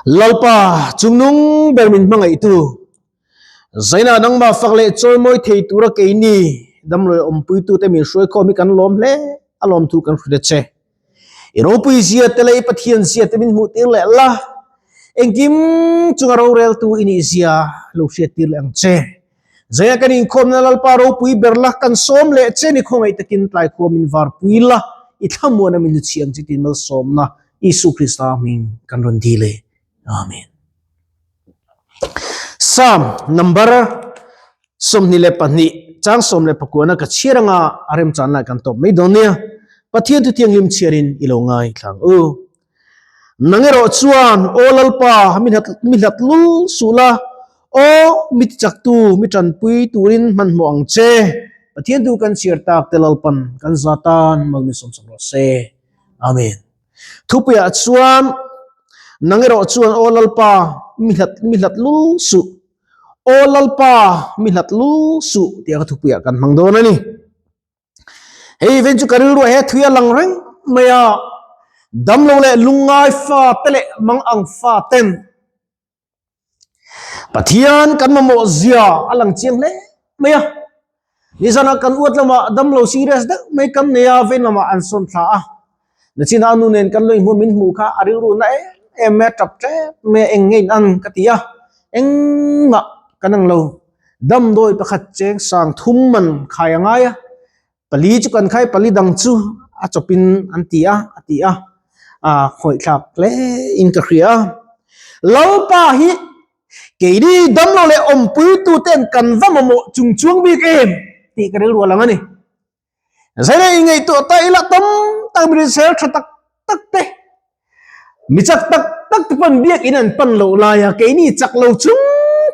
Lalpa, chungnung ber min hmangaihtu, Zaina nangmah fak leh chawimawi thei tura keini damlawi awmpuitute min hruaikhawm hi kan lawm hle a lawmthu kan hrilh a che. I ropui zia te leh i Pathian zia te min hmuhtir leh la, engkim chunga roreltu i nih zia lo hriattir leh ang che. Zaia kan inkhawmna Lalpa ropui ber la, kan sawm leh che ni khawngaih takin tlaikhua min varpui la, i thlamuana min hnuchhi ang che tiin malsawmna Isu Krista hming kan rawn dil e. Amen. Psalm number 22 chang 19 ka chhiar anga a remchan lai kan tawp mai dawn nia. Pathian thu thianghlim chhiarin i lo ngai thlang u. Nang erawh chuan, Aw Lalpa, mi hlat mi hlat lul suh la, aw mi tichaktu, mi tanpui turin hmanhmawh ang che. Pathian thu kan chhiar tak te Lalpan kan za tan mal min sawmsak rawh se. Amen. Thupuiah chuan, Nang erawh chuan, Aw Lalpa, mi hlat mi hlat lul suh, Aw Lalpa, mi hlat lul suh tih anga thupuiah kan hmang dawn a ni. Hei ven chu ka rilruah he thui a lang reng mai a, damlo leh lungngai fa te leh mang ang fa ten Pathian kan mamawh zia a lang chiang hle mai a. Nizanah kan uat lamah damlo serious deuh mai kan nei a, vein lamah an sawn thla a. Nachina a nu nen kan lo inhmu min hmuh kha a rilru na em em mai a, tap tep mai a, eng nge in ang ka ti a, engmah kan ang lo. Damdawi pakhat cheng sang thum man khai a ngai a, pali chu kan khai pali dang chu a chawpin an ti a a ti a, a khawih thlak hle in ka hria a. Lalpa hi keini damlo leh awmpui tuten kan va mamawh chung chuang bik em tih ka rilru a lang a ni. Zaina i ngaihtuah ta ila tam tak mi hrisel tha tak tak te, mi chak tak tak te pawn biakinn an pan loh laia keini chak lo chung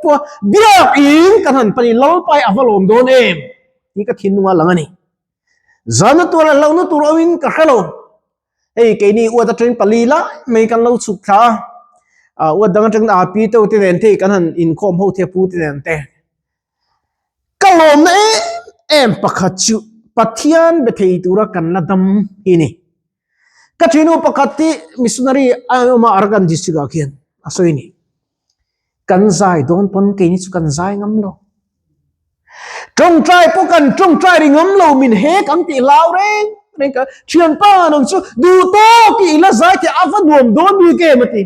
pawha biakinn kan han pan i Lalpai a va lawm dawn em tih ka thinlung a lang a ni. Zana tur leh hlauhna tur awmin ka hre lo. Hei keini uat atangin pali lai mai kan lo chhuk thla a, ah uat dang atangin a pi te nen te kan han inkhawm ho the pu te nen te. Ka lawmna em em pakhat chu Pathian be thei tura kan la dam hi ni. Ka thinu pakhat hi missionary a awm a Arakan district ah khian a sawi ni. Kan zai dawn pawn keini chu kan zai ngam lo. Tawngtai pawh kan tawngtai ri ngam lo min hek ang tih hlau reng reng ka thianpa nang chu duh tawk i la zai thei a va nuam dawn bik em a ti.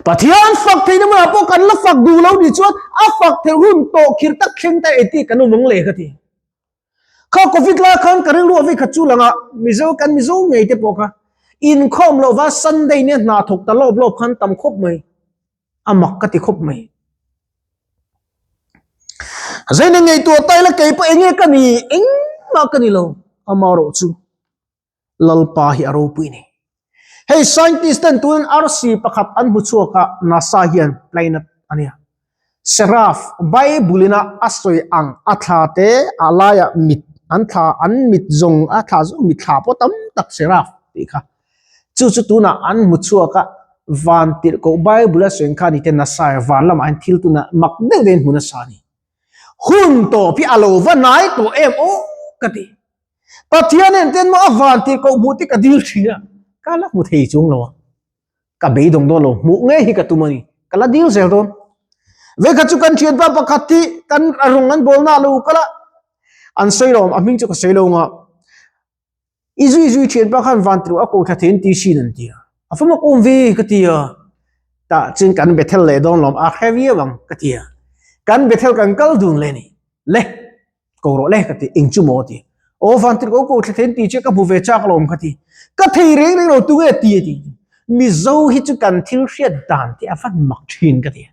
Pathian fak theihna hmunah pawh kan la fak duh lo nih chuan a fak theih hun tawh khir tak thleng ta e tih kan awm ang le ka ti. Kha Covid lai khan ka rilru a vei khat chu langah Mizo kan Mizo ngei te pawh kha inkhawm lohva Sunday nia hna thawk ta lawp lawp khan tam khawp mai. A mak ka ti khawp mai. Zaina ngaihtuah ta ila kei pawh enge ka ni engmah ka ni lo amaherawh chu. Lalpa hi a ropui ni. Hei scientist ten tunin arsi pakhat an hmu chhuak a, NASA hian planet a nia. Seraph, Bible ina a sawi ang a thla te a laiah mit an thla an mit zawng a thla zawng mit thla pawh tam tak seraph tih kha. Chu chu tunah an hmu chhuak a, van tirhkoh Bible a sawi ang kha ni te NASA van lamah hian thil tunah mak deuh deuhin hmu nasa a ni. Hun tawp hi a lo va nai tawh em aw ka ti. Pathian en ten maw a van tih koh hmuh te ka dil thin a, ka la hmu thei chung lo a, ka beidawng dawn lo, hmuh ngei hi ka tum a ni, ka la dil zel dawn. Vekhat chu kan thianpa pakhat hi kan a rawng an bawl na lo kal a, an sawi lo, a hming chu ka sawi lo nga, i zui zui thianpa khan van tirh a ko thla thei an ti sin an ti a, a fa mak awm ve ka ti a, tah chuan kan Bethel leh dawn lawm a hre viau ang ka ti a, kan Bethel kan kal dun leh a ni, le. Ko rawh le ka ti, eng chu maw ti. Aw van tir ko ko thla then ti che ka hmu ve chak alawm ka ti. Ka thei reng reng lo tu nge ti a ti. Mizo hi chu kan thil hriat dan te a van mak thin ka ti.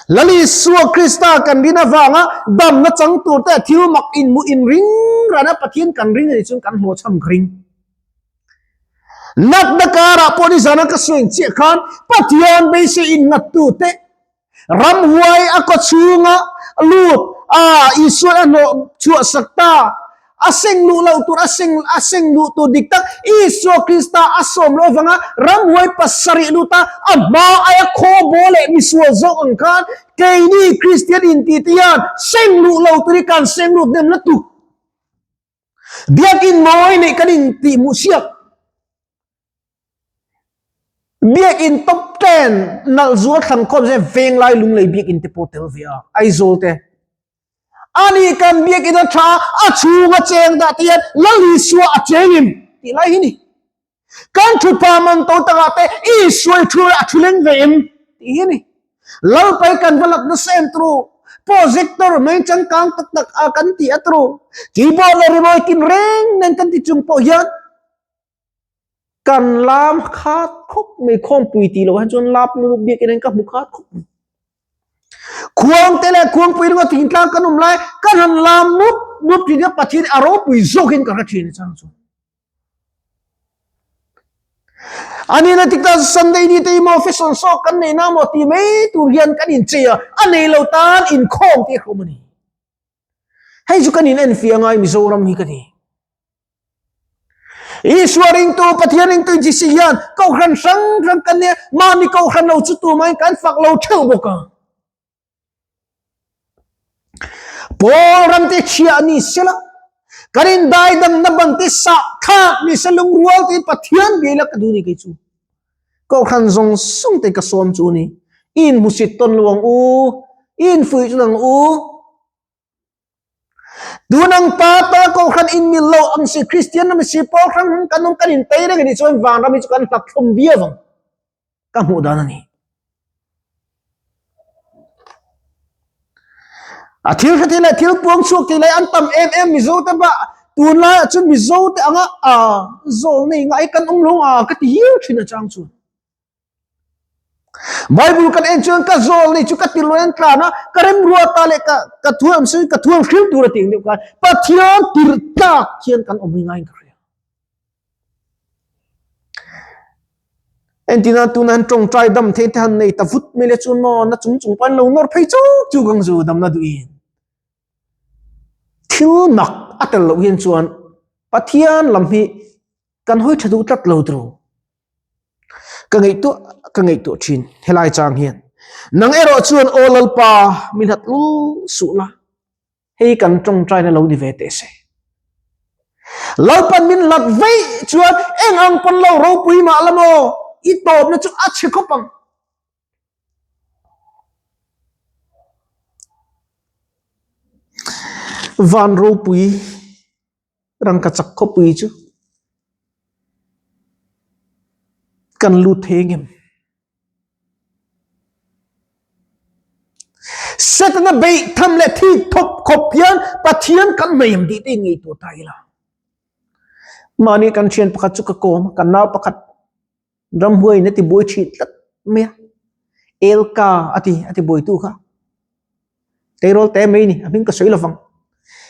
Lal Isua Krista kan rin avanga damna chang tur te thil mak in hmuh in ring ran a Pathian kan ring a nih chuan kan hlawhchham ka ring. Natna karah pawh nizana ka sawi ang chiah khan Pathian beisei in ngat tu te Ramhuai a kaw chhunga lut a Isuan a hnawh chhuah sak ta. A seng luh loh tur a seng a seng luh tur dik tak Isua Krista a sawm loh avanga ramhuai pasarih lut a a hma aia khaw baw leh misual zawk ang khan keini Kristian intih te hian seng luh lo tur hi kan seng lut hnem lutuk. Biakin mawi neih kan intihhmuh siak. Biakinn top ten nalh zual thlang khawm se Venglai Lunglei biakinn te pawh tel ve a, Aizawl te. Ani kan biakinn a tha a chhung a cheng dah te hian Lal Isua a cheng im tih lai hi ni. Kan thupa man to takah te Isua i thu a thu leng ve em tih hi ni. Lalpai kan va lak nasa em tru. Projector mai changkang tak tak a kan ti a tru. Keyboard leh rimawi tin reng nen kan ti chung pawh hian Kan lam khat khawp mai khawmpui tih loh hian chuan lap mu biak in ka hmu khat khawp mai. Khuang te leh khuangpui ringawt thingtlang kan awm lai kan han lam mup mup thin kha Pathian a ropui zawkin ka hre thin a chang chuan. Ani na tikta Sunday ni te hi maw fashion show kan nei na maw ti mai tur hian kan inchei a, a nei lo tan inkhawm tih a hrawm a ni. Hei chu kan in enfiah ngai Mizoram hi ka ti. Isua ringtu Pathian ringtu inti si hian kohhran hrang hrang kan nia mahni kohhran lo chu tumahin kan fak lo theuh bawk a. Pawl ram te chhia ni sela kan in dai dang na bang te sah thlak ni se lungrual te Pathian bia ila ka duh ni kei chu. Kohhran zawng zawng te ka sawm chu ni. In hmusit tawn lo ang u, in fuih tawn ang u. Tunang pa ta kohhran in mil lo ang si Kristian ram si pawl hrang hrang kan awm kan in tei reng a nih chuan vanram hi chu kan hlap thlawm viau ang ka hmuh dan a ni. A thil hre thei leh thil puang chhuak thei lai an tam em em Mizo te ba tunlai ah chuan Mizo te anga a zawl nei ngai kan awm lo a ka ti hial thin a chang chuan. Bible kan en chuan ka zawl nei chu ka ti loin tlan a, ka remruata leh ka ka thuam sawi ka thuam hrim tur a tih ang deuh khan Pathian tirh tlak hian kan awm hi ngaiin ka hria. Entina tuna han tawngtai dam thei te han nei ta vut mai le chuan maw na chung chung pawh an lo nawr phei chuk chuk ang zu damna duhin. Thil mak a tel loh hian chuan Pathian lam hi kan hawi tha duh tlat lo tur. Ka ngaihtuah ka ngaihtuah thin helai chang hian nang erawh chuan aw Lalpa min hat lul suh la hei kan tawngtaina lo ni ve teh se. Lalpan min hlat veih chuan eng ang pawn lo ropui mah la maw i tawpna chu a chhe khawp ang. Van ropui Rangka chak khawpui chu kan lut thei ang em? Setana beih tham leh thik thawp khawp hian Pathian kan hmei ang tih te in ngaihtuah ta ila. Mahni kan thian pakhat chu ka kawm a, kan nau pakhat ramhuaiin a ti buai thin tlat mai a, Elka a ti a ti buaitu kha. Tleirawl te mai ni a hming ka sawi lovang.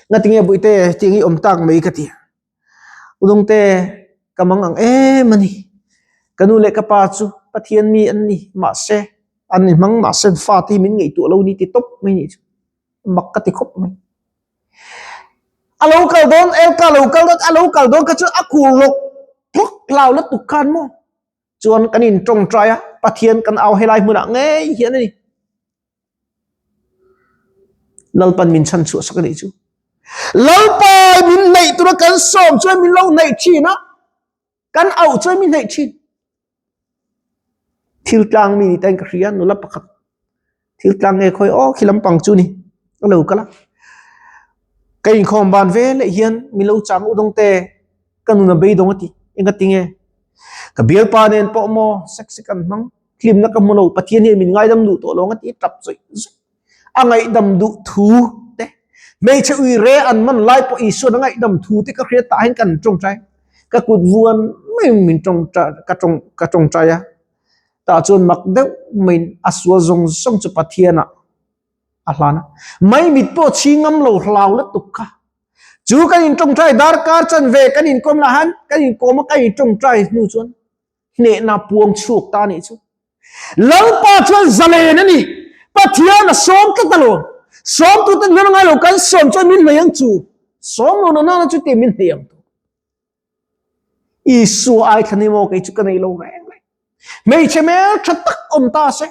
Ngatinge Buite tiang i awm tak mai ka ti. Udawngte ka mang ang em a ni. Ka nu leh ka pa chu Pathian mi an ni mahse an ni hmang mahse fate hi min ngaihtuah lo ni ti tawp mai ni chu mak ka ti khawp mai. A lo kal dawn Elka lo kal dawn a lo kal dawn kha chu a khur lawk tlawk hlau lutuk khan maw chuan kan in tawngtai a Pathian kan au helai hmunah ngei hian a ni. Lalpan min chhan chhuah sak a nih chu. Lalpa min hnaih tura kan sawm chuan min lo hnaih thin a, kan auh chuan min hnaih thin. Thil tlang mi ni tain ka hria nula pakhat thil tlang nge khawi aw khi lampang chu ni a lo kal a. Ka inkhawm ban ve leh hian min lo chang udawng te ka nun a beidawng a ti engati nge ka bialpa nen pawh maw sex hi kan hmang Hlimna ka hmu lo, Pathian hian min ngaidam duh tawh lo ang a ti tap zawih zawih. A ngaihdam duh thu te, hmeichhe ui re an man lai pawh Isuan a ngaihdam thu te ka hriat tah hian kan tawngtai. Ka kut vuan maiin min tawngtai, ka tawng ka tawngtai a. Tah chuan mak deuh maiin a sual zawng zawng chu Pathianah a hlan a. Mai mit pawh chhing ngam lo hlau lutuk kha. Chu kan intawngtai darkar chanve kan inkawm lah han kan inkawm a kan intawngtai hnu chuan hnehna puang chhuak ta nih chu. Lalpa chuan zalen a ni. Pathian a sawm tlat alawm. Sawm tu ten hian ngai lo kan sawm chuan min hlei ang chu. Sawm lo na nana chu te min hlei ang tu. Isua ai thlan hi maw kei chu ka nei lo reng reng. Hmeichhe hmel tha tak awm ta se.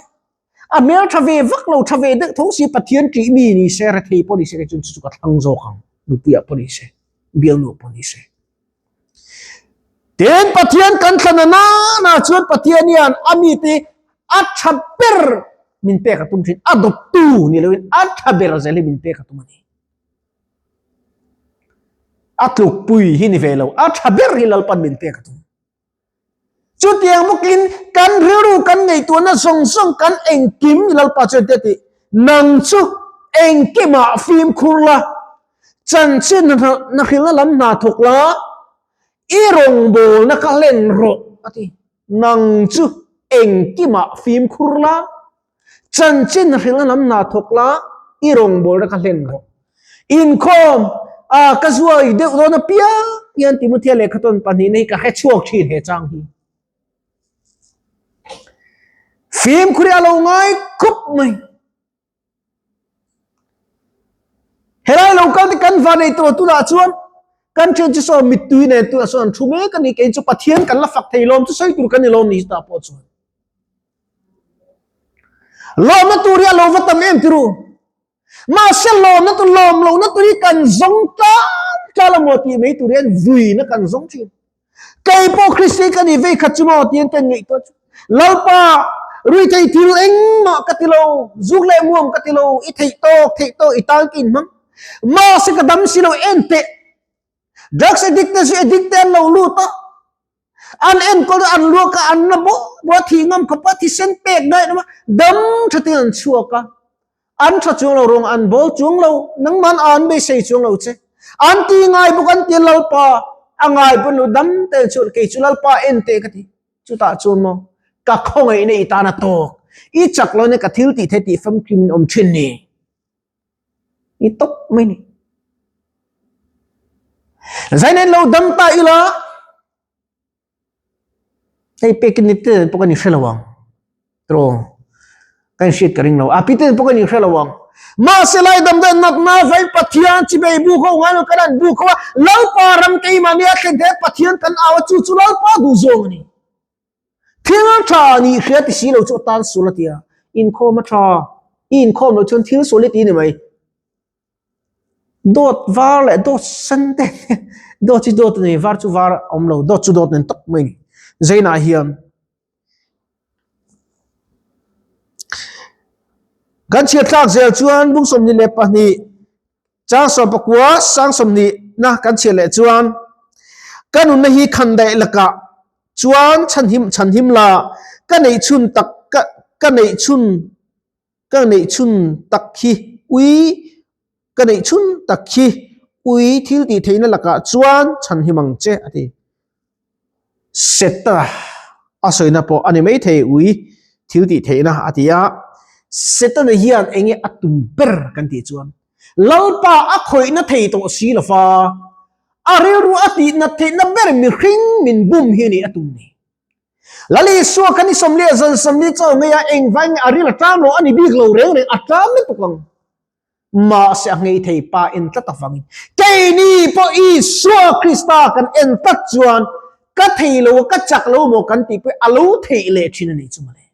A hmel tha ve vak lo tha ve deuh tho si Pathian tih mi ni se rethei pawh ni se kei chuan chu chu ka thlang zawk ang. Nupuiah pawh ni se, bialnu pawh ni se. Tin, Pathian kan thlan a nana chuan Pathian hian a mite a tha ber min pek a tum thin. A dawptu ni loin a tha ber zel hi min pek a tum a ni. A tlukpui hi ni ve lo, a tha ber hi Lalpan min pek a tum. Chutiang bawkin kan rilru kan ngaihtuahna zawng zawng kan engkim Lalpa chuan te tih nang chu engkimah fimkhur la, chanchin na hrilhna lam hna thawk la, i rawngbawlna kha hlen rawh a ti. Nang chu engkimah fimkhur la, Chanchin hrilhna lam hna thawk la, i rawngbawlna kha hlen rawh. Inkhawm a ka zuai deuh dawn apiang hian Timothea lehkha tawn pahnihna hi ka hre chhuak thin he chang hi. Fimkhur hi a lo ngai khawp mai. Helai lo kal te kan van ei tawh tunah chuan kan thian chu saw mittui nen tunah chuan an thu mek a ni kei chu Pathian kan la fak thei lawm chu sawi tur kan ni lawm ni chutah pawh chuan. Lawmna tur hi a lo va tam em ti ru. Mahse lawmna tur lawm lohna tur hi kan zawng tlang tlang a maw tih mai tur hian vuina kan zawng thin. Kei pawh Kristian ka ni vei khat chu maw tiin ka ngaihtuah chu. Lalpa rui thei thil engmah ka ti lo, zuk leh muam ka ti lo, i theih tawk theih tawk i tan ka inhmang. Mahse ka dam si lo en teh. Drugs addict te chu addict te an lo lut a, an enkawl a, an luak a, an na bawk bawk a, thih ngam khawp a, thisen pek daih a, dam tha ten an chhuak a, an tha chuang lo rawng an bawl chuang lo, nangman an beisei chuang lo che. An ti ngai bawk an ti Lalpa, a ngai pawn lo dam te an chhuak, kei chu Lalpa en teh ka ti. Chutah chuan maw ka khawngaihna i tan a tawk, i chak lo nia ka thil tih theih tih famkim in awm thin ni. I tawp mai ni. Zainen lo dam ta ila, hei pekin ni te pawh kan inhre lo ang. Tro, kan hriat ka ring lo. A pi te pawh kan inhre lo ang. Mahse lai dam dan natna vai Pathian chi bei bu kho ngai lo kan an bu kho a, Lalpa ram keimahni a thlen theih Pathian kan au a, chu chu Lalpa duh zawng a ni. Thil tha nih hria ti si lo chu a tan sul a ti a, inkhawm a tha, i inkhawm loh chuan thil sual i ti ni mai. Dawt var leh dawt sen te dawt chu dawt a ni, var chu var a awm lo, dawt chu dawt nen tawp mai a ni. Zainah hian kan chhiat thlak zel chuan bung 22 Chang 19 sang 20 na kan chhiat leh chuan ka nunna hi khandaih lakah chuan chhanhim chhanhim la ka neih chhun tak ka ka neih chhun ka neih chhun tak hi ui ka neih chhun tak hi ui thil tih theihna lakah chuan chhanhim ang che a ti. Seta a sawina pawh a ni maithei ui thil tih theihna a ti a, Setana hian eng nge a tum ber kan tih chuan Lalpa a khawihna thei tawh si lo fa, a rilru a tihnat theihna ber mihring min bum hi a ni a tum ni. Lal Isua khan i 40 zan 40 chaw ngei a engvai nge a ril a ṭam lo a ni bik lo reng reng a ṭam lutuk ang. Mahse a ngei thei pa en tlat avangin keini pawh Isua Krista kan en tlat chuan ka thei lo a ka chak lo maw kan tih pawh a lo theih leh thin a nih chu mawle.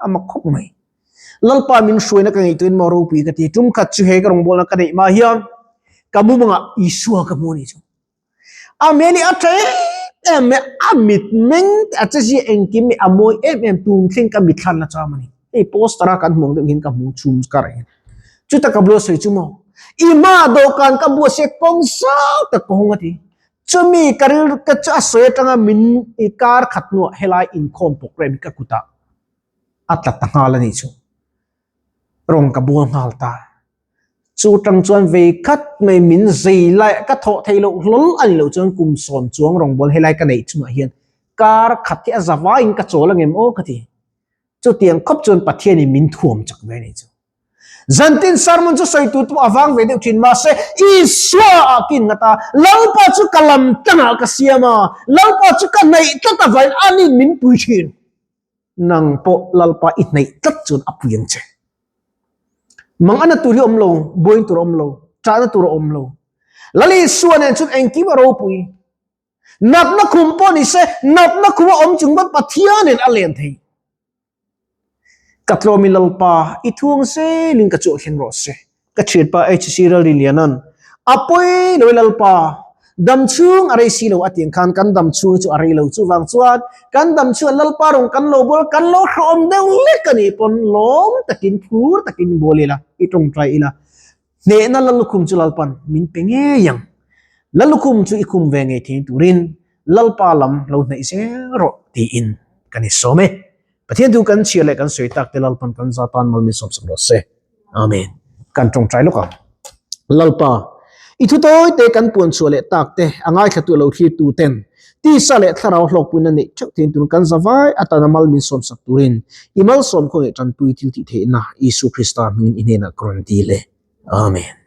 A mak khawp mai. Lalpa min hruaina ka ngaihtuahin maw ropui ka ti. Tum khat chu he ka rawngbawlna ka neih hma hian ka mumangah Isua ka hmu a nih chu. A hmel hi a tha em em mai, a mit meng te a che zia engkim hi a mawi em em tun thleng ka mit thlan la cham a ni. Hei poster a kan hmuh ang deuh hian ka hmu chhum kar hian. Chuta ka bula sawi chu maw, i hma dawhkan ka buat se kawng zau tak ka hawng a ti. Chumi ka rilru ka chu a sawi atanga min i kar khat hnuah helai inkhawm program hi ka kutah a tla ta nghal a nih chu. Rawng ka bual nghal ta. Chu tang chuan vei khat mai min zei lai ka thawh theih loh hlawl a ni loh chuan kum sawm chuang rawngbâwl helai ka neih chungah hian kar khat hi a za vaiin ka chawl angem aw ka ti. Chutiang khawp chuan Pathianin min thuam chak ve a ni chu. Zantin sermon chu sawi tur pawh a vang ve deuh thin mahse Isua ah kin nghat a, Lalpa chu ka lam tlangah ka siam a, Lalpa chu ka hnaih tlat avangin anin min pui thin. Nang pawh Lalpa i hnaih tlat chuan a pui ang che. Mang ana tur hi awm lo, buain tur a awm lo, ṭahna tur a awm lo. Lal Isua nen chuan engkim a ropui. Natna khum pawh ni se, natna khum a awm chung pawn Pathianin a len thei. Ka tlawm i Lalpa, i thuang zelin ka chuah thleng rawh se. Ka thianpa HC Ralrilianan, A pawi lo i Lalpa. Dam chhung a rei si lo a tiang khan kan dam chhung hi chu a rei lo. Chuvang chuan kan dam chhunga Lalpa rawn kan lo bawl, kan lo hrehawm deuh lek a nih pawn lawm takin, phur takin bawl ila, i tawngtai ila. Hnehna Lallukhum chu Lalpan min pe ngei ang. Lallukhum chu i khum ve ngei thei turin Lalpa lam lo hnaih zel rawh tiin kan i sawm e. Pathian thu kan chhiar leh kan sawi tak te Lalpan kan za tan mal min sawm sak rawh se. Amen. Kan tawngtai lawk ang. Lalpa, i thu tawi te kan puan chhuah leh tak te a ngaithlatu lo thlir tu ten tisa leh thlarau hlawkpuina neih theuh thein tun kan zavai atana mal min sawm sak turin i malsawm khaw nge tanpui thil tih theihna Isu Krista hmingin i hnenah ka rawn dil e. Amen.